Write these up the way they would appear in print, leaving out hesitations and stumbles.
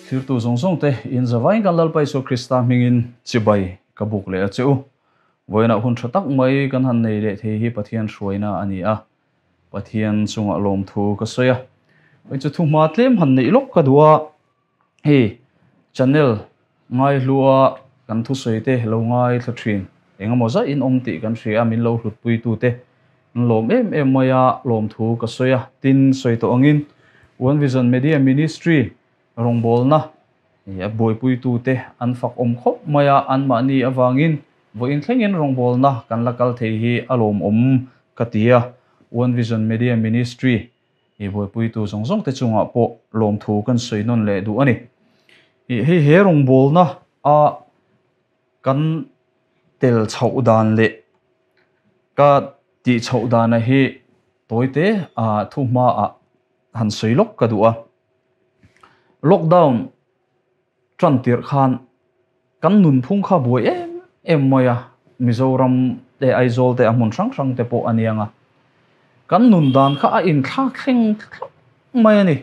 Thirtu zawng zawng te in zavaiin kan Lalpa Isua Krista hmingin chibai ka buk leh a che u. Vawiinah hun tha tak mai kan han nei leh thei hi Pathian hruaina a ni a, Pathian chungah lawmthu ka sawi a. Hei chu thuhma tlem han neih lawk ka duh a, hei channel ngaihlua kan thusawi te lo ngaithla thin engemaw zah in awm tih kan hria a, min lo hlutpuitu te an lawm em em mai a, lawmthu ka sawi a. Tin, sawi tawh angin One Vision Media Ministry rawngbawlna a buaipuitu te an fak awm khawp mai a, anmahni avangin vawiin thlengin rawngbawlna kan la kal thei hi a lawmawm ka ti a, One Vision Media Ministry i buaipuitu zawng zawng te chungah pawh lawmthu kan sawi nawn leh duh a ni. Hei he rawngbawlna a kan tel chhoh dan leh ka tih chhoh dana hi tawite a thuhmaah han sawi lawk ka duh a. Lockdown tan tirh khan kan nunphung kha buai em em mai a, Mizoram te Aizawl te a hmun hrang hrang te pawh a niang a, kan nun dan kha a inthlak thleng thlap mai a ni.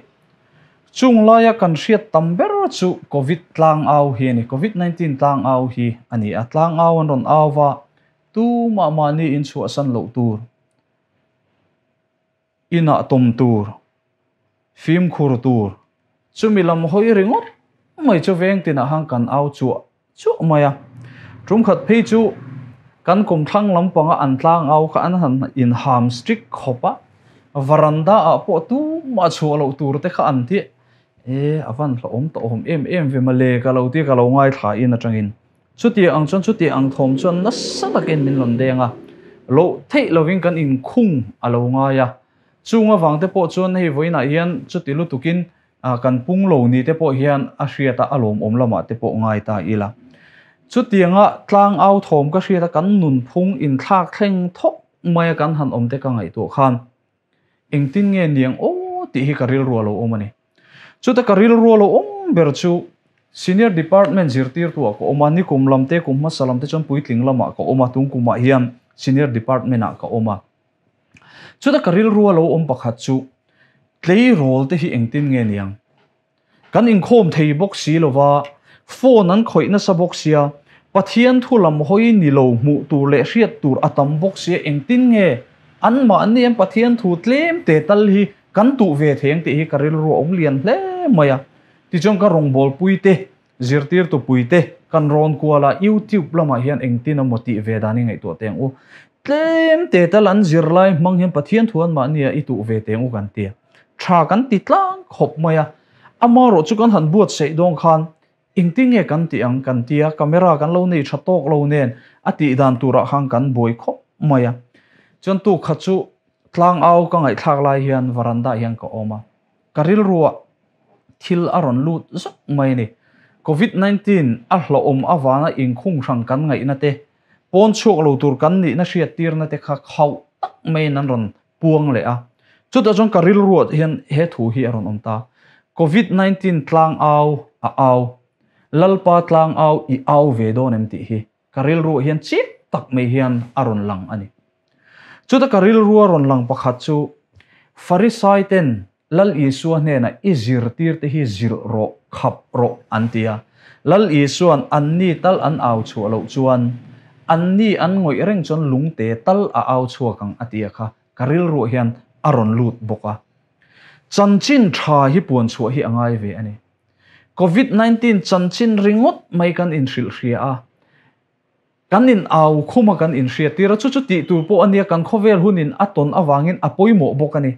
Chung laia kan hriat tam ber chu Covid tlang au hi a ni, Covid 19 tlang au hi a ni a, tlang au an rawn au va, tumah mahni inchhuahsan loh tur. Inah tawm tur, fimkhur tur, chumi lam hawi ringawt mai chu veng tinah khan kan au chuah chuah mai a. Tum khat phei chu kan kumthlang lampanga an tlang au kha an han inham strict khawp a, varanda ah pawh tumah chhuah loh tur te kha an ti e, a van hlauhawm tawh awm em em ve mawle ka lo ti ka lo ngaithla in atangin. Chutiang ang chuan chutiang ang thawm chuan nasa takin min rawn deng a, loh theih lovin kan inkhung a lo ngai a. Chung avang te pawh chuan hei vawiinah hian chuti lutukin kan pung lo ni te pawh hian a hriat a, a lawmawm lamah te pawh ngai ta ila. Chutianga tlang au thawm ka hriat a, kan nunphung inthlak thleng thawk maia kan han awm te ka ngaihtuah khan engtin nge niang aw tih hi ka rilru a lo awm a ni. Chuta ka rilru a lo awm ber chu Senior Department zirtirtu ah ka awm a, nikum lam te kum hmasa lam te chuan puitling lamah ka awm a, tung kumah hian Senior Department ah ka awm a. Chuta ka rilru a lo awm pakhat chu tleirawl te hi engtin nge niang? Kan inkhawm thei bawk si lova, phone an khawih nasa bawk sia, Pathian thu lam hawi ni lo hmuh tur leh hriat tur a tam bawk sia engtin nge anmahni an Pathian thu tlem te tal hi kan tuh ve thei ang tih hi ka rilru a awm lian hle mai a. Tichuan ka rawngbawlpui te, zirtirtu pui te kan rawn kual a, YouTube lamah hian engtin emaw tih ve dan i ngaihtuah teh ang u. Tlem te tal an zirlai hmang hian Pathian thu anmahni ah i tuh ve teh ang u kan ti a. Tha kan ti tlang khawp mai a, amarawh chu kan han buatsaih dawn khan engtin nge kan tih ang kan ti a, camera kan lo nei tha tawk lo nen a tih dan turah khan kan buai khawp mai a. Chuan tu khat chu tlang au ka ngaihthlak lai hian varanda ah hian ka awm a, ka rilruah thil a rawn lut zawk mai a ni. Covid 19 a hlauhawm avanga inkhung hrang kan ngaihna te, pawn chhuak lo tur kan nihna hriattirna te kha khauh tak maiin an rawn puang leh a. Chutah chuan ka rilruah hian he thu hi a rawn awm ta. Covid 19 tlang au a au, Lalpa tlang au i au ve dawn em tih hi ka rilruah hian chiang tak mai hian a rawn lang a ni. Chuta ka rilrua rawn lang pakhat chu Farisai ten Lal Isua hnenah i zirtirte hi zilh rawh, khap rawh an ti a. Lal Isua'n anni tal an au chhuah loh chuan, anni an ngawih reng chuan lungte tal a au chhuak ang a ti a kha ka rilruah hian a rawn lut bawk a. Chanchin tha hi puan chhuah hi a ngai ve a ni. Covid 19 chanchin ringawt mai kan inhrilhhria a. Kan in au khum a kan inhriat tir a, chu chu tih tur pawh a nia, kan khawvel hunin a tawn avangin a pawimawh bawk a ni.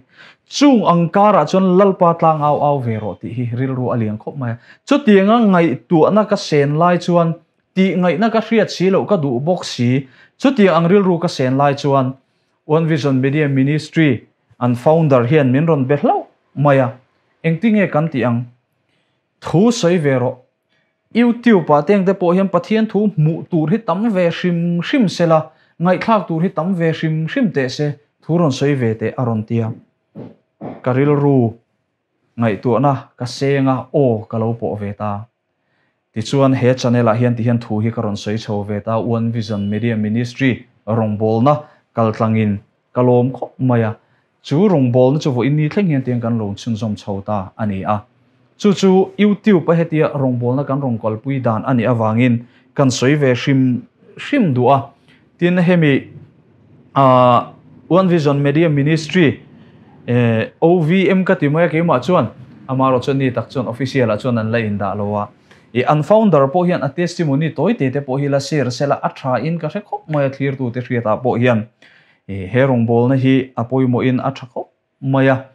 Chung ang karah chuan Lalpa tlang au au ve rawh tih hi rilru a lian khawp mai a. Chutianga ngaihtuahna ka sen lai chuan tih ngaihna ka hriat si loh ka duh bawk si. Chutiang ang rilru ka sen lai chuan One Vision Media Ministry an founder hian min rawn be hlauh mai a, engtinge kan tih ang? Thu sawi ve rawh. YouTube ah te engte pawh hian Pathian thu hmuh tur hi tam ve hrim hrim se la, ngaihthlak tur hi tam ve hrim hrim teh se, thu rawn sawi ve teh a rawn ti a. Ka rilru ngaihtuahna ka seng a, aw ka lo pawh ve ta. Tichuan he channel ah hian ti hian thu hi ka rawn sawi chho ve ta, One Vision Media Ministry rawngbawlna kaltlangin ka lawm khawp mai a. Chu rawngbawlna chu vawiin ni thleng hian tiang kan lo chhunzawm chho ta a ni a. Chu chu YouTube a hetia rawngbawlna kan rawn kalpui dan a nih avangin kan sawi ve hrim hrim duh a. Tin, hemi One Vision Media Ministry, OVM ka ti mai a keimah chuan, amaherawh chuan ni tak chuan official ah chuan an la indah lo a. I an founder pawh hian a testimony tawi te te pawh hi la share sela a tha in ka hre khawp mai a thlirtute hriatah pawh hian he rawngbawlna hi a pawimawhin a tha khawp mai a,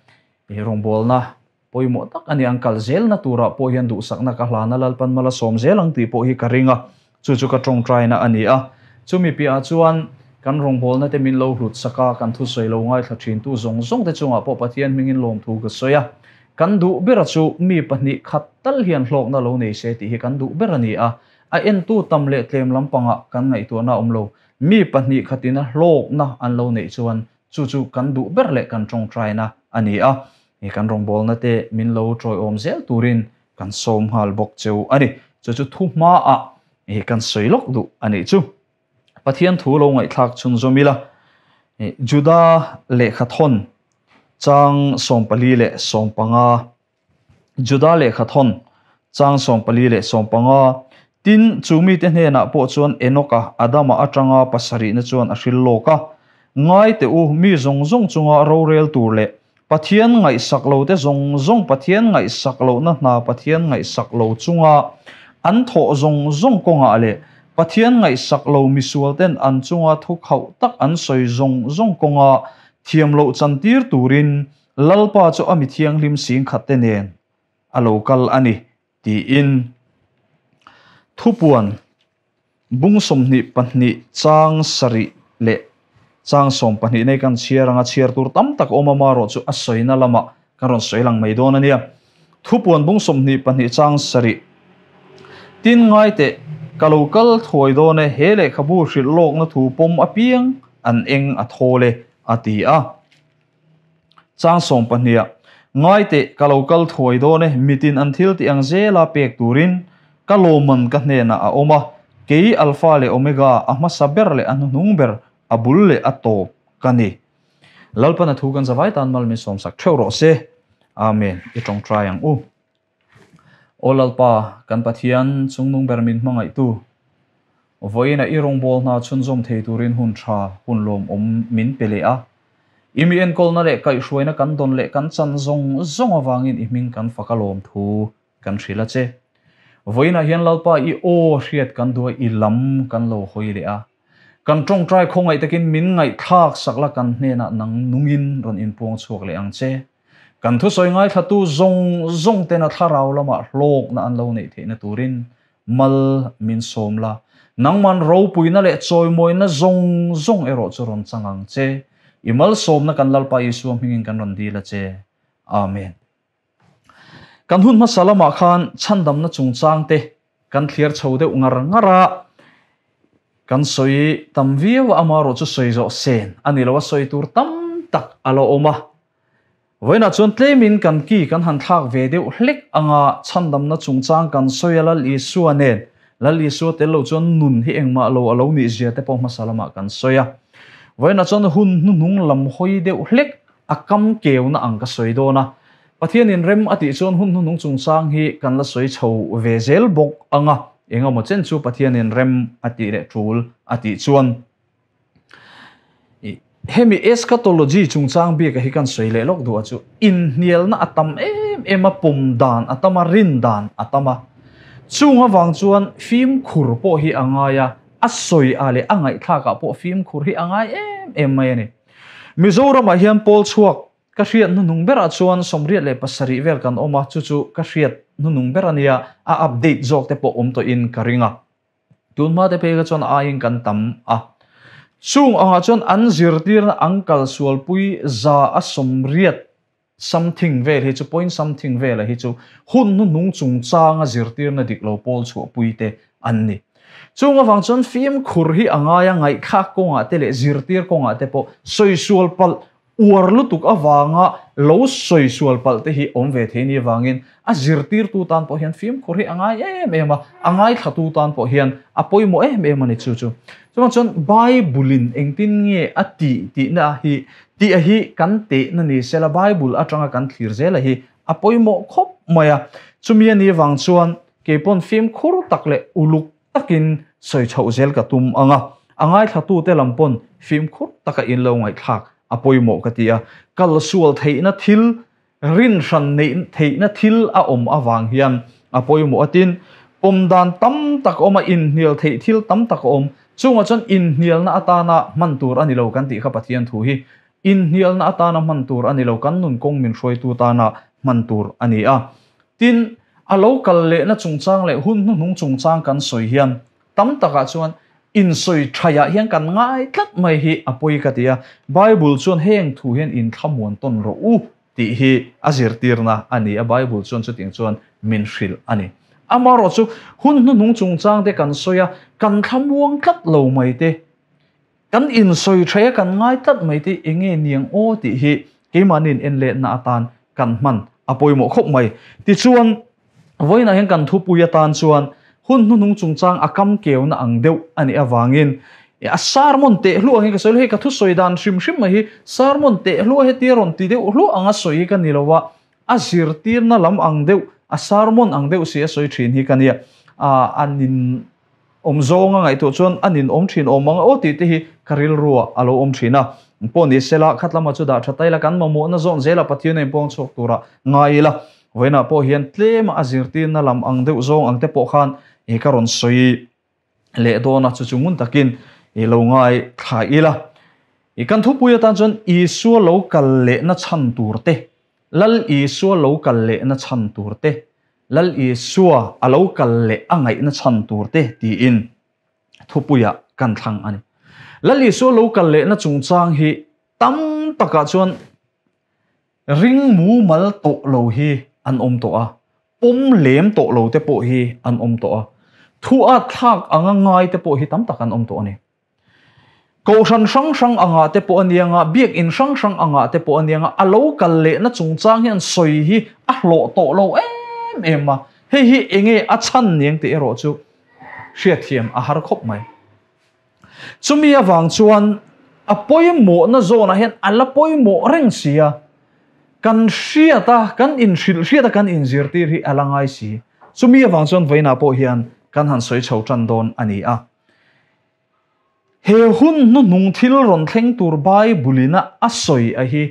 he rawngbawlna pawimawh tak a ni. An kal zelna turah pawh hian duhsakna ka hlan a, Lalpan mala sawm zel ang tih pawh hi ka ring a, chu chu ka tawngtaina a ni a. Chumi piahah chuan kan rawngbawlna te min lo hlut sak a, kan thusawi lo ngaithla thintu zawng zawng te chungah pawh Pathian hmingin lawmthu ka sawi a. Kan duh bera chu mi pahnih khat tal hian hlawkna lo nei se tih hi kan duh ber a ni a, a entu tam leh tlem lampangah kan ngaihtuahna a awm lo. Mi pahnih khatina hlawkna an lo neih chuan Chu chu kan duh ber leh kan tawngtaina a ni a, he kan rawngbawlna te min lo tawiawm zel turin kan sawm nghal bawk cheu a ni. Chu chu thu hmaah he kan sawi lawk duh a nih chu. Pathian thu lo ngaihthlak chhunzawm ila, Juda lehkhathawn chang 14 leh 15. Juda lehkhathawn chang 14 leh 15, Tin, chu mite hnenah pawh chuan Enoka, Adama atanga pasarihna chuan a hril lawk a, Ngai teh u, mi zawng zawng chunga rorel tur leh Pathian ngaihsak lote zawng zawng Pathian ngaihsak lohna hna Pathian ngaihsak lo chunga an thawh zawng zawng kawngah leh Pathian ngaihsak lo misualten an chunga thu khauh tak an sawi zawng zawng kawnga thiam loh chantir turin Lalpa chu a mi thianghlim singkhat te nen a lo kal a ni, tiin thupuan bung 22 chang sarih leh chang 12 nei kan chhiar anga chhiar tur tam tak awm a, marawh chu a sawina lamah kan rawn sawi lang mai dawn a nia. Thupuan bung 22 chang sarih Tin ngai teh, ka lo kal thuai dawn e, he lehkhabu hrilh lawkna thu pawm apiang an eng a thawl e, a ti a. Chang 12ah, Ngai teh, ka lo kal thuai dawn e, mitin an thil tih ang zela pek turin ka lawmman ka hnenah a awm a, kei Alpha leh Omega, a hmasa ber leh a hnuhnung ber, a bul leh a tawp ka ni. Lalpan a thu kan zavai tan mal min sawmsak theuh rawh se. Amen. I tawngtai ang u. Aw Lalpa, kan Pathian chungnung ber min hmangaihtu, vawiinah i rawngbâwl hna chhunzawm thei turin hun ṭha, hun lawmawm min pe leh a. I mi enkawlna leh kaihhruaina kan dawn leh kan chan zawng zawng avangin i hming kan fak a lawm thu kan hrilh a che. Vawiinah hian Lalpa i aw hriat kan duh a, i lam kan lo hawi leh a. Kan ṭawngṭai khawngaih takin min ngaihthlak sak la kan hnenah nang nungin rawn inpuang chhuak leh ang che. Kan thusawi ngaithlatu zawng zawng tena thlarau lamah hlawkna an lo neih theihna turin mal min sawm la, nangman ropuina leh chawimawina zawng zawng erawh chu rawn chang ang che. I malsawmna kan Lalpa Isua hmingin kan rawn dil a che. Amen. Kan hun hmasa lamah khan chhandamna chungchang te kan thliar chho deuh ngar ngar a, kan sawi tam viau a, amaherawh chu sawi zawh sen a ni lo a, sawi tur tam tak a la awm a. Vawiinah chuan tlemin kan ki kan han thlak ve deuh hlek anga chhandamna chungchang kan sawi a Lal Isua nen, Lal Isua tel lo chuan nun hi engmah lo a lo nih zia te pawh hmasa lamah kan sawi a. Vawiinah chuan hun hnuhnung lam hawi deuh hlek a kam keuna ang ka sawi dawn a. Pathianin rem a tih chuan hun hnuhnung chungchang hi kan la sawi chho ve zel bawk anga engemaw chen chu Pathianin rem a tih leh tul a tih chuan. Hemi eschatology chungchang bik a hi kan sawi leh lawk duh a chu inhnialna a tam em em a, pawm dan a tam a, rin dan a tam a. Chung avang chuan fimkhur pawh hi a ngai a, a sawi ah leh a ngaihthlak ah pawh fimkhur hi a ngai em em mai a ni. Mizoramah hian pawl chhuak ka hriat hnuhnung berah chuan 87 vel kan awm a, chu chu ka hriat hnuhnung ber a nia, a update zawk te pawh awm tawhin ka ring a. Tunhma te phei kha chuan aiin kan tam a. Chung angah chuan an zirtirna an kalsualpui 180 something vel hi chu point something vela hi chu hun hnuhnung chungchanga zirtirna dik lo pawl chhuahpui te an ni. Chung avang chuan fimkhur hi a ngai a, ngaihthlak kawngah te leh zirtir kawngah te pawh sawisual palh Uar lutuk avanga lo sawi sual palh te hi awm ve thei ni avangin a zirtirtu tan pawh hian fimkhur hi a ngai em em a, a ngaithlatu tan pawh hian a pawimawh em em a ni chu chu. Chuvang chuan Bible-in engtin nge a tih tihna hi tih a hi kan tehna ni sela Bible atanga kan thlir zela hi a pawimawh khawp mai a. Chumi a nih vang chuan keipawn fimkhur tak leh uluk takin sawi chhoh zel ka tum ang a, a ngaithlatute lam pawn fimkhur taka in lo ngaihthlak a pawimawh ka ti a. Kal sual theihna thil, rin hran neih theihna thil a awm avang hian a pawimawh a. Tin, pawm dan tam tak a awm a, inhnial theih thil tam tak a awm. Chungah chuan inhnialna atana hman tur a ni lo kan tih kha Pathian thu hi. Inhnialna atana hman tur a ni lo, kan nun kawng min hruaitu tana hman tur a ni a. Tin, a lo kal lehna chungchang leh hun hnuhnung chungchang kan sawi hian tam takah chuan insawi thaiah hian kan ngai tlat mai hi a pawi ka ti a. Bible chuan heng thu hian inthlamuan tawn rawh u tih hi a zirtirna a ni a, Bible chuan chutiang chuan min hrilh a ni. Amaherawhchu, hun hnuhnung chungchang te kan sawi a, kan thlamuang tlat lo mai te, Kan insawi tha e, kan ngai tlat mai te enge niang aw tih hi keimahniin en letna atan kan hman a pawimawh khawp mai. Tichuan, vawiinah hian kan thupui atan chuan hun hnuhnung chungchang a kam keuna ang deuh a nih avangin a sermon teh hluah hi ka sawi lo, hei ka thusawi dan hrim hrim mai hi sermon teh hluah hetia rawn ti deuh hluah anga sawi hi ka ni lo a, a zirtirna lam ang deuh, a sermon ang deuh si a sawi thin hi ka nia, a nin Awm zawnga ngaihtuah chuan a nin awm thin awm ang aw tih te hi ka rilruah a lo awm thin a. Pawh ni sela, khat lama chu dah tha ta ila, kan mamawhna zawn zela Pathian a inpawng chhuak tura ngai ila. Vawiinah pawh hian tlema a zirtirna lam ang deuh zawng ang te pawh khan i ka rawn sawi leh dawn a, chu chu ngun takin i lo ngai thla ila. I kan thupui atan chuan Isua lo kal lehna chhan tur te, Lal Isua lo kal lehna chhan tur te, Lal Isua a lo kal leh a ngaihna chhan tur te tiin thupuiah kan thlang a ni. Lal Isua lo kal lehna chungchang hi tam takah chuan ring mumal tawh lo hi an awm tawh a, pawm lem tawh lo te pawh hi an awm tawh a, thu at thlak anga ngai te pawh hi tam tak an awm tawh a ni. Kohhran hrang hrang angah te pawh a nia nga, biakinn hrang hrang angah te pawh a nia nga, a lo kal lehna chungchang hian sawi hi a hlawh tawh lo em em a, hei hi enge a chhan niang tih erawh chu hriatthiam a har khawp mai. Chumi avang chuan a pawimawhna zawnah hian a la pawimawh reng si a, kan hriat a, kan inhrilh hriat a, kan inzirtir hi a la ngai si. Chumi avang chuan vawiinah pawh hian kan han sawi chho tan dawn a ni a. He hun hnuhnung thil rawn thleng tur Bible-in a a sawi a hi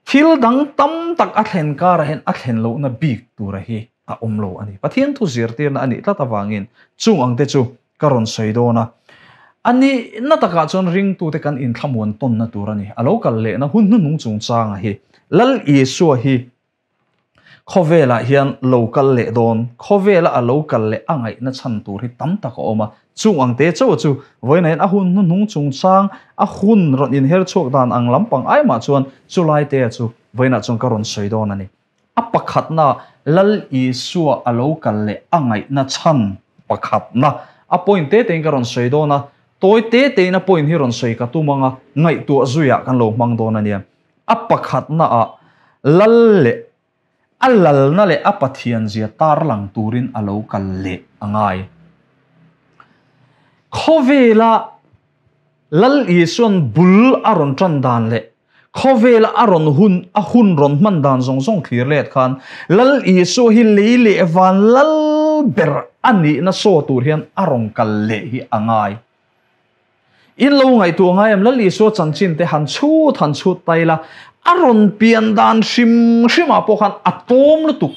thil dang tam tak a thlen karah hian a thlen lohna bik tura hi a awm lo a ni. Pathian thu zirtirna a nih tlat avangin chung ang te chu ka rawn sawi dawn a. A nihna takah chuan ringtute kan inthlamuan tawnna tur a ni. A lo kal lehna hun hnuhnung chungchanga hi Lal Isua hi Khawvelah hian lo kal leh dawn, khawvela a lo kal leh a ngaihna chhan tur hi tam tak a awm a. Chung ang te chauh chu vawiinah hian a hun hnuhnung chungchang, a hun rawn inher chhuak dan ang lampang ai mah chuan chulai te chu vawiinah chuan ka rawn sawi dawn a ni. A pakhatna Lal Isua a lo kal leh a ngaihna chhan pakhatna a point te tein ka rawn sawi dawn a, tawi te tein a point hi rawn sawi ka tum ang a, ngaihtuah zuiah kan lo hmang dawn a nia. A pakhatnaah lal leh a lalna leh a Pathianzia tarlang turin a lo kal leh a ngai. Khawvela Lal Isuan bul a rawn tan dan leh khawvela a rawn hun a hun rawn hman dan zawng zawng thlir let khan Lal Isua hi lei leh van lal ber a nihna saw tur hian a rawn kal leh hi a ngai. In lo ngaihtuah ngai em Lal Isua chanchin te han chhut han chhut ta ila, a rawn pian dan hrim hrimah pawh khan a tlawm lutuk.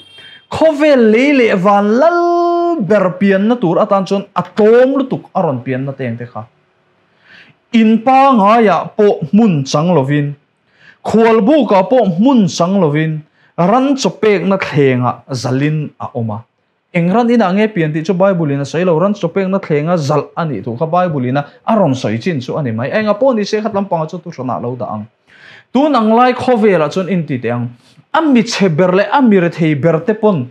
Khawvel lei leh van lal ber pianna tur atan chuan a tlawm lutuk a rawn pianna teng te kha. In pangaiah pawh hmun chang lovin, khualbukah pawh hmun chang lovin ran chaw pekna thlengah zalin a awm a. Eng ran inah nge pian tih chu Bible in a sawi lo, ran chawpekna thlenga zalh a nih thu kha Bible in a a rawn sawi chin chu a ni mai. Enga pawh ni se khat lampangah chu thuhranah lo dah ang. Tun ang lai khawvelah chuan in ti teh ang, a mi chhe ber leh a mi rethei ber te pawn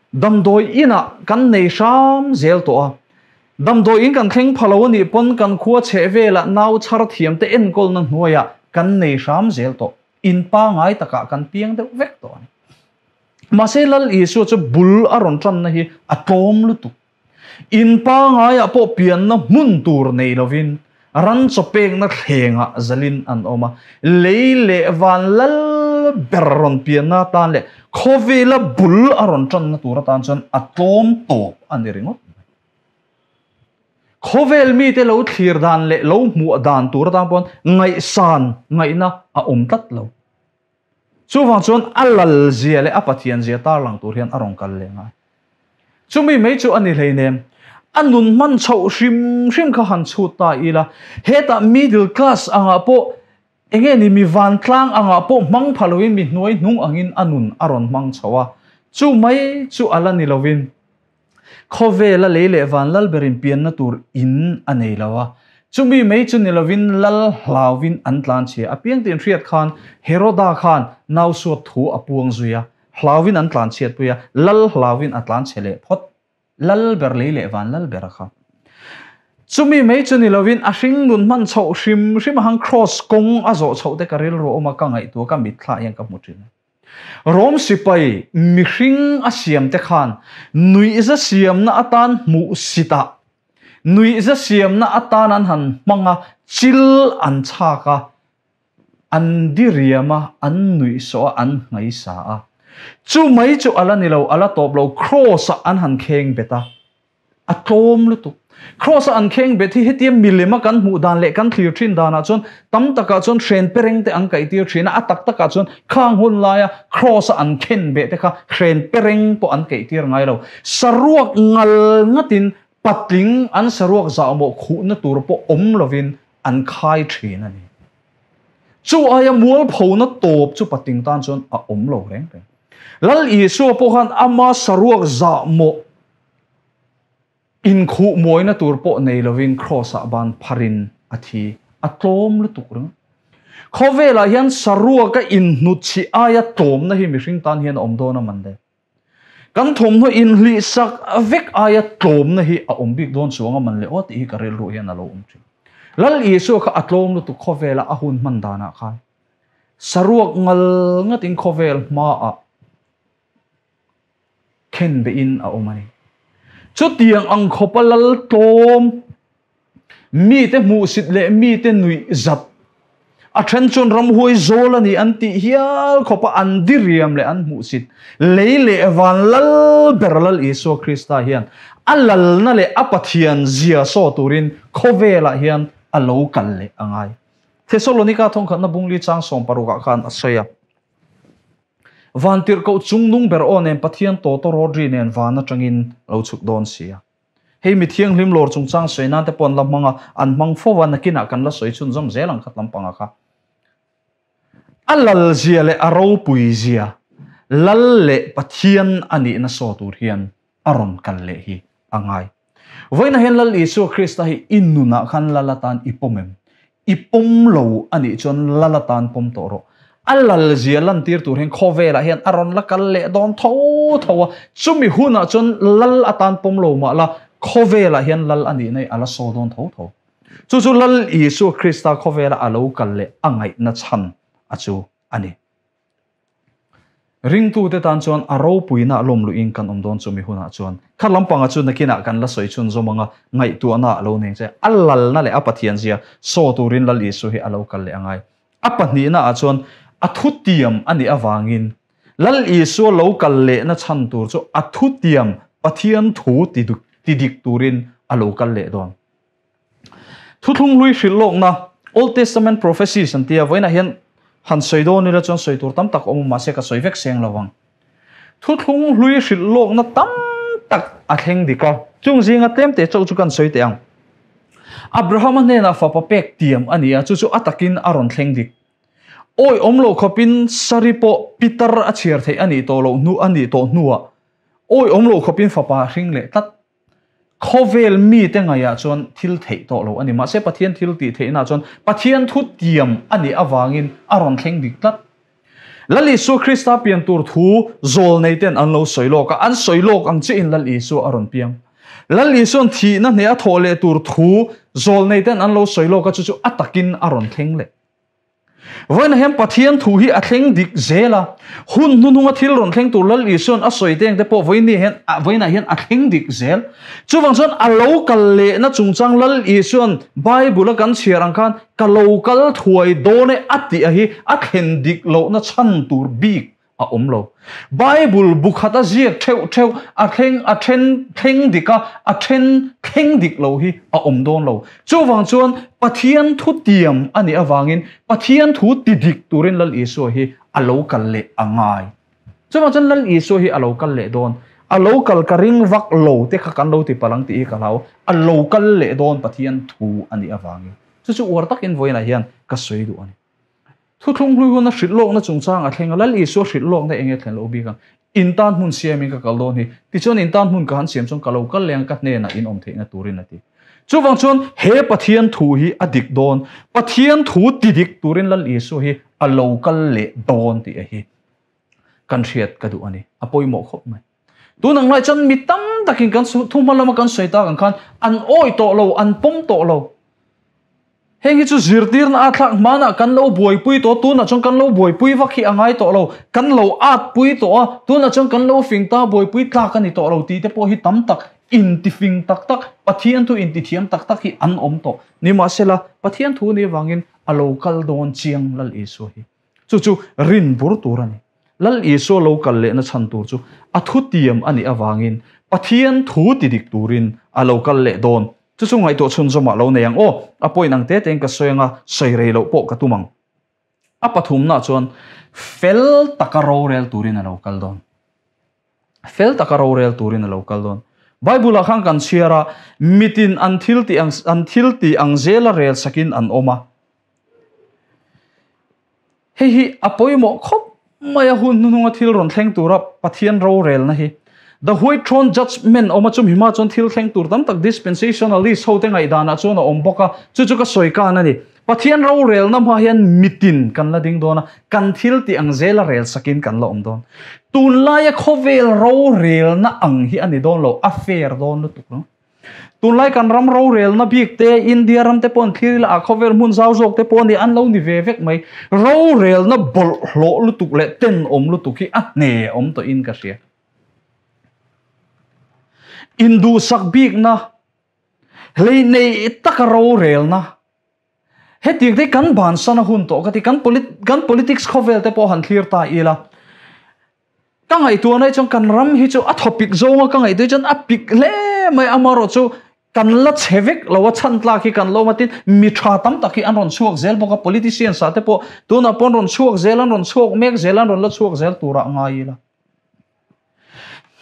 damdawi inah kan nei hram zel tawh a. Damdawi in kan thleng pha lo a nih pawn kan khua chheh velah nau chhar thiam te enkawlna hnuaiah kan nei hram zel tawh. In pangai takah kan piang deuh vek tawh a ni. Mahse Lal Isua chu bul a rawn tanna hi a tlawm lutuk. In pangaiah pawh pianna hmun tur nei lovin ran chaw pekna thlengah zalin an awm a, lei leh van lal ber rawn pianna atan leh khawvela bul a rawn tanna tur atan chuan a tlawm tawp a ni ringawt mai. Khawvel mite lo thlir dan leh lo hmuh dan tur atan paw'n ngaihsan ngaihna a awm tlat lo. Chuvang chuan a lal zia leh a Pathian zia tarlang tur hian a rawn kal leh ngai. Chumi mai chu a ni hleinem. A nun hman chhoh hrim hrim kha han chhut ta ila, hetah middle class angah pawh enge ni mi vantlang angah pawh hmang pha loin mi hnuai hnung angin a nun a rawn hmang chho a. Chu mai chu a la ni loin Khawvela lei leh van lal berin pianna tur in a nei lo a, chumi mai chu ni lovin lal hlauvin an tlan chhia. A piang tin hriat khan Heroda khan nau suat thu a puang zui a, hlauvin an tlan chhiat pui a, lal hlauvin a tlan chhe leh phawt. Lal ber lei leh van lal ber a kha. Chumi mai chu ni lovin a hring nun hman chhoh hrim hrim a hang kraws kawng a zawh chhoh te ka rilru awm a, ka ngaihtuah ka mitthla hian ka hmu thin a. Rom sipai mihring a siam te khan nuihza siamna atan hmuhsitah, nuihza siamna atan an han hmang a, chil an chhak a, an diriam a, an nuihsawh a, an hnaisa a. Chu mai chu a la ni lo, a la tawp lo, kraws-ah an han kheng bet a. A tlawm lutuk. Kraws a an kheng bet hi hetia milem a kan hmuh dan leh kan thlir thin danah chuan tam takah chuan hren pereng te an kaih tir thin a, a tak takah chuan khang hun laia kraws a an khen beh te kha hren pereng pawh an kaih tir ngai lo. Saruak ngal ngatin patling an saruak zahmawh khuhna tur pawh awm lovin an khai thin a ni. Chu aia mualphona tawp chu patling tan chuan a awm lo reng reng. Lal Isua pawh khan ama saruak zahmawh Inkhuh mawina tur pawh nei lovin Kraws-ah ban pharin a thi. A tlawm lutuk ringawt. Khawvelah hian saruaka inhnutchhih aia tlawmna hi mihring tan hian a awm dawn a man le. Kan thawmhnaw inhlihsak vek aia tlawmna hi a awm bik dawn chuang a man le aw tih hi ka rilru hian a lo awm thin. Lal Isua kha a tlawm lutuk khawvela a hun hman danah khan saruak ngal ngatin khawvel hmaah khen behin a awm a ni. Chutiang ang khawpa lal tlawm, mite hmuhsit leh mite nuih zat, a then chuan ramhuai zawl a ni an tih hial khawpa an diriam leh an hmuhsit, lei leh van lal ber Lal Isua Krista hian a lalna leh a Pathian zia saw turin khawvelah hian a lo kal leh a ngai. Thesalonika thawngkhatna bungli chang 16 ah khan a sawi a. Vantirhkoh chungnung ber aw nen Pathian Toto Rodri nen van atangin lo chhuk dawn si a. Hei mi thianghlim lawr chungchang sawi nan te pawh an la hmang a, an hmang fo a, nakinah kan la sawi chhunzawm zel ang khat lampang a kha. A lal zia leh a ropui zia, lal leh Pathian a nihna saw tur hian a rawn kal leh hi a ngai. Vawiinah hian Lal Isua Krista hi i nunah khan lal atan i pawm em? I pawm lo a nih chuan lal atan pawm tawh rawh. A lal zia lantir tur hian khawvelah hian a rawn la kal leh dawn tho tho a, chumi hunah chuan lal atan pawm lo mah la khawvelah hian lal a nihna hi a la saw dawn tho tho. Chu chu Lal Isua Krista khawvela a lo kal leh a ngaihna chhan a chu a ni. Ringtute tan chuan a ropuina lawm luhin kan awm dawn chumi hunah chuan kha lampanga chu nakinah kan la sawi chhunzawm anga ngaihtuahna a lo nei che. A lalna leh a Pathian zia saw turin Lal Isu hi a lo kal leh angai. A pahnihna ah chuan a thutiam a nih avangin Lal Isua lo kal lehna chhan tur chu a thutiam Pathian thu ti dik turin a lo kal leh dawn. Thuthlung hlui hrilh lawkna, Old Testament prophecies an tia, vawiinah hian han sawi dawn ila chuan sawi tur tam tak a awm a, mahse ka sawi vek seng lo vang. Thuthlung hlui hrilh lawkna tam tak a thleng dik a, chung zinga tlem teh chauh chu kan sawi teh ang. Abrahama hnenah fapa pek tiam a ni a, chu chu a takin a rawn thleng dik. Awi awm loh khawpin Sari pawh pitar a chhiar theih a nih tawh loh hnu a nih tawh hnuah awi awm loh khawpin fapa a hring leh tlat. Khawvel mite ngaihah chuan thil theih tawh lo a ni. Mahse Pathian thil tih theihnaah chuan Pathian thu tiam a nih avangin a rawn thleng dik tlat. Lal Isua Krista pian tur thu zawl neiten an lo sawi lawk a, an sawi lawk ang chiahin Lal Isua a rawn piang. Lal Isua'n thihna hneh a thawh leh tur thu zawl neiten an lo sawi lawk a, chu chu a takin a rawn thleng leh. Vawiinah hian Pathian thu hi a thleng dik zel a, hun hnuhnunga thil rawn thleng tur Lal Isua'n a sawi teng te pawh vawiinni hian vawiinah hian a thleng dik zel. Chuvang chuan a lo kal lehna chungchang Lal Isua'n Bible a kan chhiar ang khan ka lo kal thuai dawn e a tih a hi a thlen dik lohna chhan tur bik a awm lo. Bible bu khat a ziak theuh theuh, a thleng a then thleng dik a, a then thleng dik lo hi a awm dawn lo. Chuvang chuan Pathian thu tiam a nih avangin Pathian thu ti dik turin Lal Isua hi a lo kal leh a ngai. Chuvang chuan Lal Isua hi a lo kal leh dawn. A lo kal ka ring vak lo te kha kan lo ti palh ang tih hi ka hlau. A lo kal leh dawn Pathian thu a nih avangin. Chu chu uar takin vawiinah hian ka sawi duh a ni. Thuthlung hlui huna hrilh lawkna chungchang a thleng a, Lal Isua hrilh lawkna eng nge thlen loh bik ang? In tan hmun siamin ka kal dawn hi. Tichuan in tan hmun ka han siam chuan ka lo kal leh ang ka hnenah in awm theihna turin a ti. Chuvang chuan he Pathian thu hi a dik dawn. Pathian thu ti dik turin Lal Isua hi a lo kal leh dawn tih a hi kan hriat ka duh a ni. A pawimawh khawp mai. Tun ang lai chuan mi tam takin kan thu hma lama kan sawi tak ang khan an awi tawh lo, an pawm tawh lo. Heng hi chu zirtirna a thlak hmanah kan lo buaipui tawh, tunah chuan kan lo buaipui vak hi a ngai tawh lo, kan lo atpui tawh a, tunah chuan kan lo fing ta, buaipui tlak a ni tawh lo tih te pawh hi tam tak intifing tak tak, Pathian thu intithiam tak tak hi an awm tawh. Nimahsela, Pathian thu nih avangin a lo kal dawn chiang Lal Isua hi. Chu chu rin bur tur a ni. Lal Isua lo kal lehna chhan tur chu a thutiam a nih avangin Pathian thu ti dik turin a lo kal leh dawn. Chu chu ngaihtuah chhunzawmah lo nei ang aw. A point ang te tein ka sawi anga sawi rei loh pawh ka tum ang. A pathumnaah chuan fel taka rorel turin a lo kal dawn. Fel taka rorel turin a lo kal dawn. Bible-ah khan kan chhiar a, mitin an thil tih ang an thil tih ang zela rel sakin an awm a. Hei hi a pawimawh khawp mai a hun hnuhnunga thil rawn thleng tura Pathian rorelna hi. The White Throne Judgment awm a chumi hma chuan thil thleng tur tam tak dispensationalist hote ngaihdanah chuan a awm bawk a, chu chu ka sawi kan a ni. Pathian rorelna hma hian mitin kan la ding dawn a, kan thil tih ang zela rel sakin kan la awm dawn. Tunlaia khawvel rorelna ang hi a ni dawn lo, a fair dawn lutuk lo. Tunlai kan ram rorelna bik te, India ram te pawh an thlir ila, a khawvel hmun zau zawk te pawh a ni, an lo ni ve vek mai. Rorelna bawlhhlawh lutuk leh tenawm lutuk hi a hne awm tawhin ka hria. Induhsak bikna, hleihneih taka rorelna, hetiang te hi kan bansan a hun tawh ka ti. Kan kan politics khawvel te pawh han thlir ta ila, Ka ngaihtuah nai chuan kan ram hi chu a thaw pik zawnga ka ngaihtuah chuan a pik hle mai amarawh chu kan la chhe vek lo a chhan tlak hi kan lo awm a tin mi tha tam tak hi an rawn chhuak zel bawk a politicians ah te pawh tunah pawh an rawn chhuak zel an rawn chhuak mek zel an rawn la chhuak zel turah ngai ila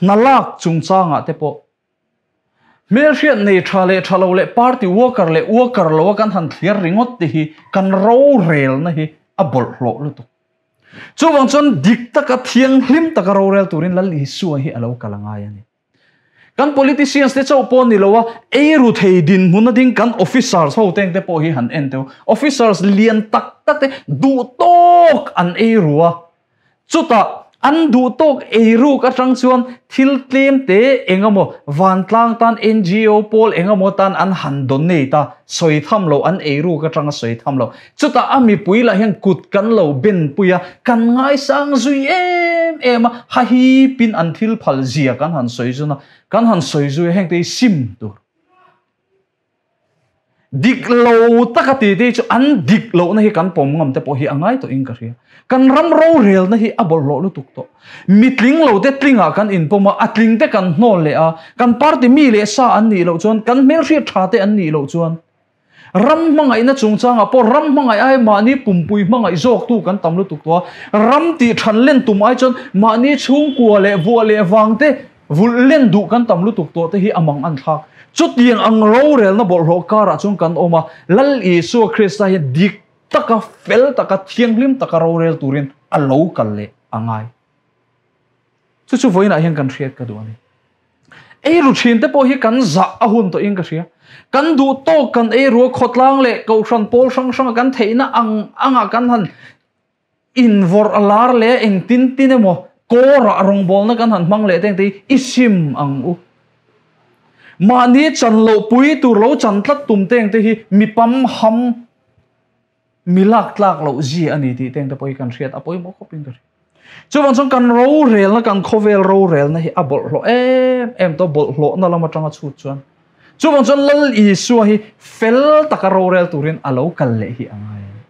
hna lak chungchangah te pawh Hmelhriat nei tha leh tha lo leh party worker leh worker lo a kan han thliar ringawt te hi kan rorelna hi a bawlhhlawh lutuk. Chuvang chuan dik taka thianghlim taka rorel turin Lal Isua hi a lo kal a ngai a ni. Kan politicians te chauh pawh ni lo a, eiru thei dinhmun a ding kan officers ho teng te pawh hi han en teuh. Officers lian tak tak te duh tawk an eiru a, Chutah, an duh tawk eiruk atang chuan thil tlem te eng emaw vantlang tan NGO pawl eng emaw tan an han donate a, sawi tham lo, an eiruk atanga sawi tham lo. Chutah a mipui lah hian kut kan lo ben pui a, kan ngaisang zui em em a, hahipin an thil phal zia kan han sawi zun a, kan han sawi zui a, hengte hi sim tur. Dik lo taka ti te chu an dik lohna hi kan pawm ngam te pawh hi a ngai tawhin ka hria. Kan ram rorelna hi a bawlhhlawh lutuk tawh. Mitling lo te tlingah kan inpawm a, a tling te kan hnawl leh a, kan party mi leh sa an nih loh chuan, kan hmelhriat tha te an nih loh chuan, ram hmangaihna chungchangah pawh ram hmangaih ai mahni pumpui hmangaih zawktu kan tam lutuk tawh a, ram tih than len tum ai chuan mahni chhungkua leh vuah leh vang te Vulh len duh kan tam lutuk tawh te hi a mang an thlak. Chutiang ang rorelna bawlhhlawh karah chuan kan awm a, Lal Isua Krista hi dik taka, fel taka, thianghlim taka rorel turin a lo kal leh a ngai. Chu chu vawiinah hian kan hriat ka duh a ni. Eiru thin te pawh hi kan zah a hun tawhin ka hria. Kan duh tawk kan eiru a, khawtlang leh kohhran pawl hrang hranga kan theihna ang angah kan han Invawrh a lar leh engtin tin emaw kawrah rawngbawlna kan han hmang leh teng te hi i sim ang u. Mahni chan loh pui tur lo chan tlat tum teng te hi mi pam ham Mi lak tlak loh zia a ni tih teng te pawh hi kan hriat a pawimawh khawp in ka hria. Chuvang chuan kan rorelna, kan khawvel rorelna hi a bawlhhlawh em em tawh, bawlhhlawhna lam atanga chhut chuan. Chuvang chuan Lal Isua hi fel taka rorel turin a lo kal leh hi a ngai a ni.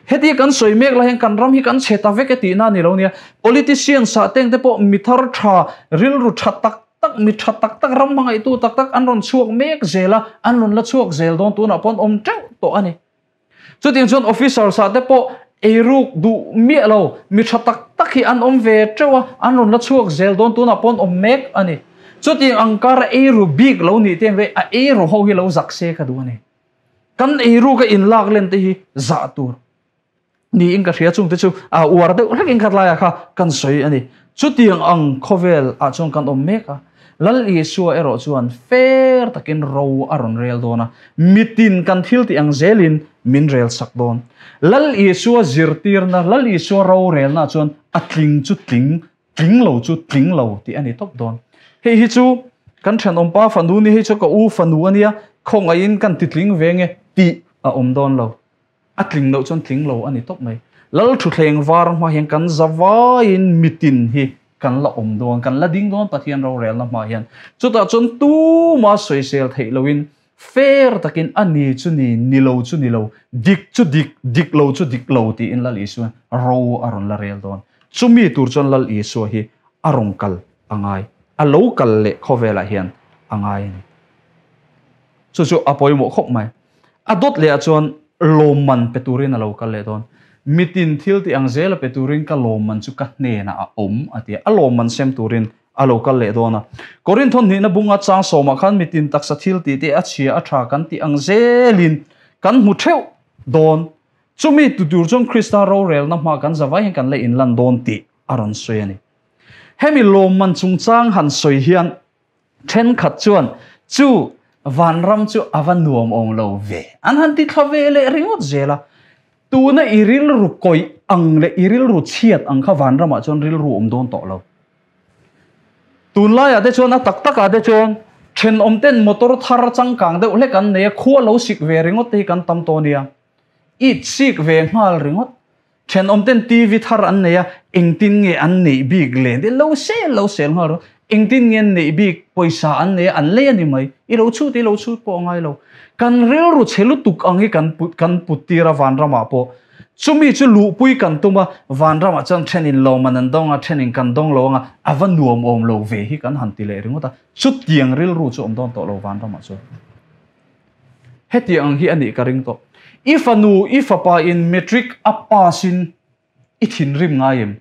Heti kan sawi mek lai hian kan ram hi kan chhe ta vek e tihna a ni lo nia. Politicians ah teng te pawh mi thar tha, rilru tha tak tak, mi tha tak tak, ram hmangaihtu tak tak an rawn chhuak mek zel a, an rawn la chhuak zel dawn tunah pawh an awm teuh tawh a ni. Chutiang chuan officers ah te pawh eiruk duh miah lo, mi tha tak tak hi an awm ve teuh a, an rawn la chhuak zel dawn tunah pawh an awm mek a ni. Chutiang ang kara eiru bik lo nih te ang a eiru ho hi lo zak se ka duh a ni. Kan eiruk a inlak len te hi zah tur niin ka hria chung te chu a uar deuh hlekin khat laiah kha kan sawi a ni. Chutiang ang khawvel ah chuan kan awm mek a. Lal Isua erawh chuan fair takin ro a rawn rel dawn a, mitin kan thil tih ang zelin min rel sak dawn. Lal Isua zirtirna, Lal Isua rorelna chuan a tling chu tling, tling lo chu tling lo tih a ni tawp dawn. Hei hi chu kan thenawmpa fanu ni, hei chu ka u fanu a nia, khawngaihin kan ti tling ve nge tih a awm dawn lo. A tling loh chuan tling lo a ni tawp mai. Lal thutthleng var hma hian kan zavaiin mitin hi kan la awm dawn, kan la ding dawn Pathian rorelna hma hian. Chutah chuan tuma sawisel theih loin fair takin a ni chu ni, ni lo chu ni lo, dik chu dik, dik lo chu dik lo tiin Lal Isua ro a rawn la rel dawn. Chumi tur chuan Lal Isua hi a rawn kal a ngai, a lo kal leh khawvelah hian a ngai a ni. Chu chu a pawimawh khawp mai. A dawt leh ah chuan lawmman pe turin a lo kal leh dawn. Mitin thil tih ang zela pe turin ka lawmman chu ka hnenah a awm a ti a, a lawmman sem turin a lo kal leh dawn a. Korinth hnihna bunga chang sawmah khan mitin taksa thil tih te a chhia a tha kan tih ang zelin kan hmu theuh dawn. Chumi tu tur chuan Krista rorelna hma kan zavai hian kan la inlan dawn tih a rawn sawi a ni. Hemi lawmman chungchang han sawi hian Thenkhat chuan, Chu, vanram chu a va nuam awm lo ve, an han ti thla ve leh ringawt zel a. Tuna i rilru kawih ang leh i rilru chhiat ang kha vanramah chuan rilru awm dawn tawh lo. Tunlaiah te chuan a tak takah te chuan thenawmten motor thar changkang deuh hlek an nei a, khua lo sik ve ringawt te hi kan tam tawh nia. It sik ve nghal ringawt. Thenawmten TV thar an nei a, engtin nge an neih bik le? Ti lo sel lo sel nghal rawh. Engtin nge an neih bik? Pawisa an nei a, an lei a ni mai. I lo chhut i lo chhut pawh a ngai lo. Kan rilru chhe lutuk ang hi kan put kan put tir a vanramah pawh. Chumi chu luhpui kan tum a, vanramah chuan thenin lawmman an dawng a, thenin kan dawng lo ang a, a va nuam awm lo ve hi kan han ti leh ringawt a. Chutiang rilru chu awm dawn tawh lo vanramah chuan. Hetiang ang hi a nih ka ring tawh. I fanu, i fapa in matric a pass in i thinrim ngai em?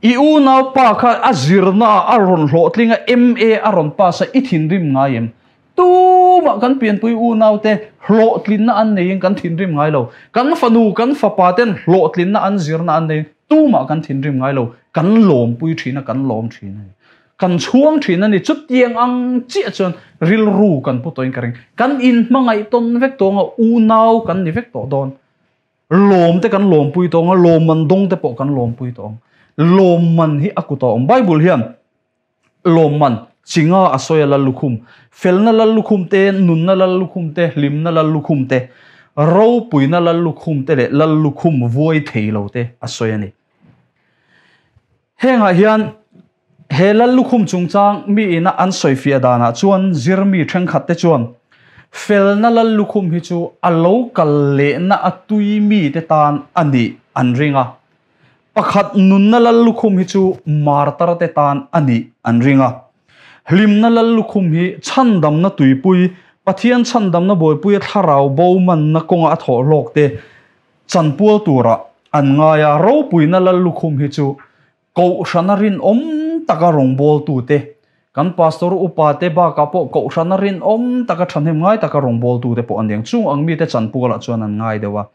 I unau pa kha a zirna ah a rawn hlawhtling a, MA a rawn pass a, i thinrim ngai em? Tumah kan pianpui unau te hlawhtlinna an neiin kan thinrim ngai lo. Kan fanu, kan fapa ten hlawhtlinna an zirna an neiin tumah kan thinrim ngai lo. Kan lawmpui thin a, kan lawm thin a ni. Kan chhuang thin a ni. Chutiang ang chiah chuan rilru kan pu tawhin ka ring. Kan inhmangaih tawn vek tawh ang a, unau kan ni vek tawh dawn. Lawm te kan lawmpui tawh ang a, lawmman dawng te pawh kan lawmpui tawh ang. Lawmman hi a kut a awm. Bible hian lawmman chinga a sawi a lal lukhum. Felna lal lukhum te, nunna lal lukhum te, hlimna lal lukhum te, ropuina lal lukhum te leh lal lukhum vuai thei lo te a sawi a ni. Hengah hian he lal lukhum chungchang mi ina an sawifiah danah chuan zirmi thenkhat te chuan felna lal lukhum hi chu a lo kal lehna a tui mite tan a nih an ring a, pakhat nunna lal lukhum hi chu martar te tan a nih an ring a. Hlimna lal lukhum hi chhandamna tuipui, Pathian chhandamna buaipuia thlarau bo manna kawnga a thawh hlawk te Chanpual tura an ngai a, ropuina lal lukhum hi chu Kohhrana rinawm taka rawngbawltute, kan Pastor upate bakah pawh Kohhrana rinawm taka thahnem ngai taka rawngbawltute pawh an ni ang. Chung ang mite chanpualah chuan an ngai deuh a.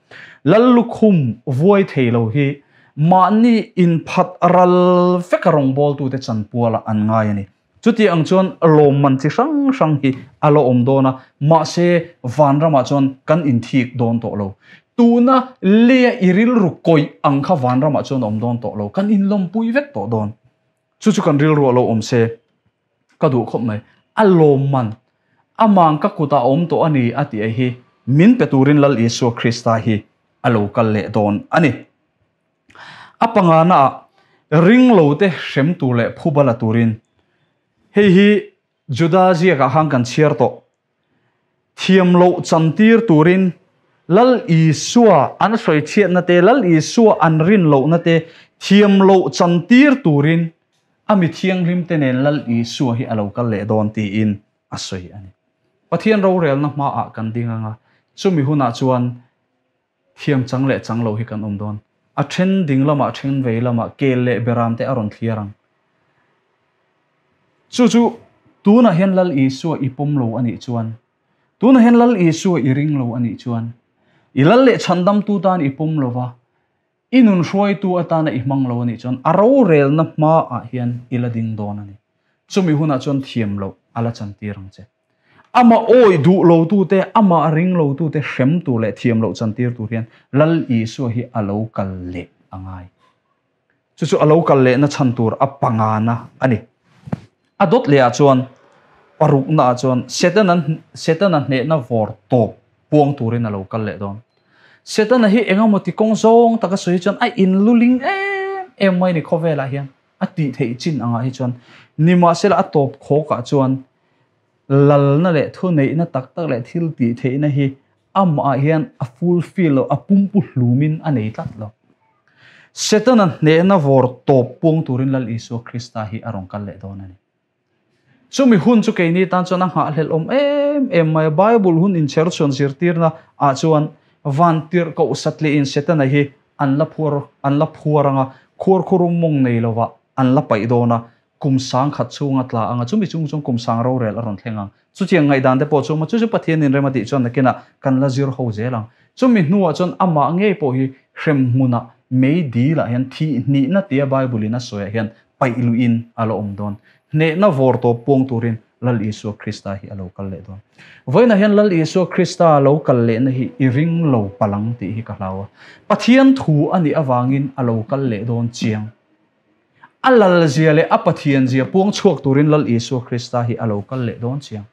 Lal lukhum vuai thei lo hi mahni inphat ral veka rawngbawltute chanpualah an ngai a ni. Chuti ang chuan lawmman chi hrang hrang hi a la awm dawn a, mahse vanramah chuan kan inthik dawn tawh lo. Tuna leia i rilru kawih ang kha vanramah chuan a awm dawn tawh lo, kan inlawmpui vek tawh dawn. Chu chu kan rilru a lo awm se ka duh khawp mai. A lawmman, amang ka kutah a awm tawh a ni a tih hi min pe turin Lal Isua Krista hi. a lo kal leh dawn a ni. A pangana ah ring lo te hrem tur leh phuba la turin hei hi Juda ziakah khan kan chhiar tawh. Thiam loh chantir turin Lal Isua an sawi chhiatna te, Lal Isua an rin lohna te thiam loh chantir turin a mi thianghlim te nen Lal Isua hi a lo kal leh dawn tiin a sawi a ni. Pathian rorelna hmaah kan ding anga, chumi hunah chuan thiam chang leh chang lo hi kan awm dawn. A then ding lamah, then vei lamah kel leh beram te a rawn thliar ang. Chu chu tunah hian Lal Isua i pawm lo a nih chuan, tunah hian Lal Isua i ring lo a nih chuan, i Lal leh chhandamtu tan i pawm lo va, i nun hruaitu atana i hmang lo a nih chuan a rorelna hmaah hian i la ding dawn a ni. Chumi hunah chuan thiam loh a la chantir ang che. Amah awih duh lotute, amah ring lotute hrem tur leh thiam loh chantir tur hian Lal Isua hi a lo kal leh a ngai. Chu chu a lo kal lehna chhan tur a pangana a ni. A dawt lehah chuan paruknaah chuan Setana Setana hnehna vawr tawp puang turin a lo kal leh dawn. Setana hi engemaw ti kawng zawng taka sawi chuan a inluling em em mai ni khawvelah hian a tih theih chin angah hi chuan nimahsela a tawp khawkah chuan lalna leh thuneihna tak tak leh thil tih theihna hi amah hian a fulfill lo, a pumpu hlumin a nei tlat lo. Setana hnehna vawr tawp puang turin Lal Isua Krista hi a rawn kal leh dawn a ni. Chumi hun chu keini tan chuan a nghahhlelh awm em em mai a, Bible hun inchher chhuan zirtirna ah chuan van tirh koh satlihin Setana hi an la phuar an la phuar anga khuarkhurum mawng nei lovah an la paih dawn a, kum sang khat chhunga tla anga chumi chung chuan kum sang rorel a rawn thleng ang. Chutiang ngaihdan te pawh chu chu chu Pathianin rem a tih chuan nakinah kan la zir ho zel ang. Chumi hnuah chuan amah ngei pawh hi hrem hmunah mei dilah hian thih hnihna tia Bible-in a sawiah hian paih luihin a la awm dawn. Hnehna vawr tawp puang turin Lal Isua Krista hi a lo kal leh dawn. Vawiinah hian Lal Isua Krista lo kal lehna hi i ring lo palang tih hi ka hlau a. Pathian thu a nih avangin a lo kal leh dawn chiang. A lalzia leh a Pathianzia puang chhuak turin Lal Isua Krista hi a lo kal leh dawn chiang.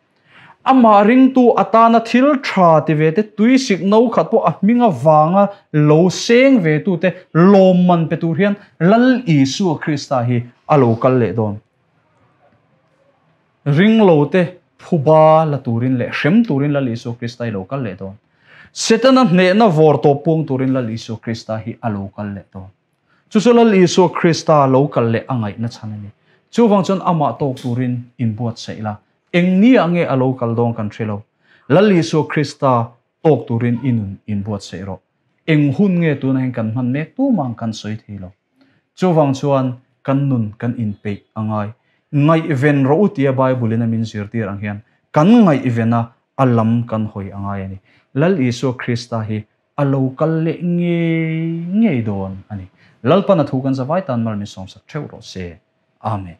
Amah ringtu atana thil tha ti ve te, tuisik no khat pawh a hming avanga lo seng ve tute lawmman pe tur hian Lal Isua Krista hi a lo kal leh dawn. Ring lo te phuba la turin leh hrem turin Lal Isua Krista hi lo kal leh dawn. Setana hnehna vawr tawp puang turin Lal Isua Krista hi a lo kal leh dawn. Chu chu Lal Isua Krista lo kal leh a ngaihna chhan a ni. Chuvang chuan amah tawk turin inbuatsaih la, eng nia nge a lo kal dawn kan hre lo. Lal Isua Krista tawk turin i nun inbuatsaih rawh. Eng hun nge tunah hian kan hman mek tumah kan sawi thei lo. Chuvang chuan kan nun kan inpeih a ngai. Ngaihven rawh u tia Bible-in a min zirtir ang hian kan ngaihven a, a lam kan hawi a ngai a ni. Lal Isua Krista hi A lo kal leh ngei ngei dawn a ni. Lalpan a thu kan zavai tan mal min sawmsak theuh rawh se. Amen.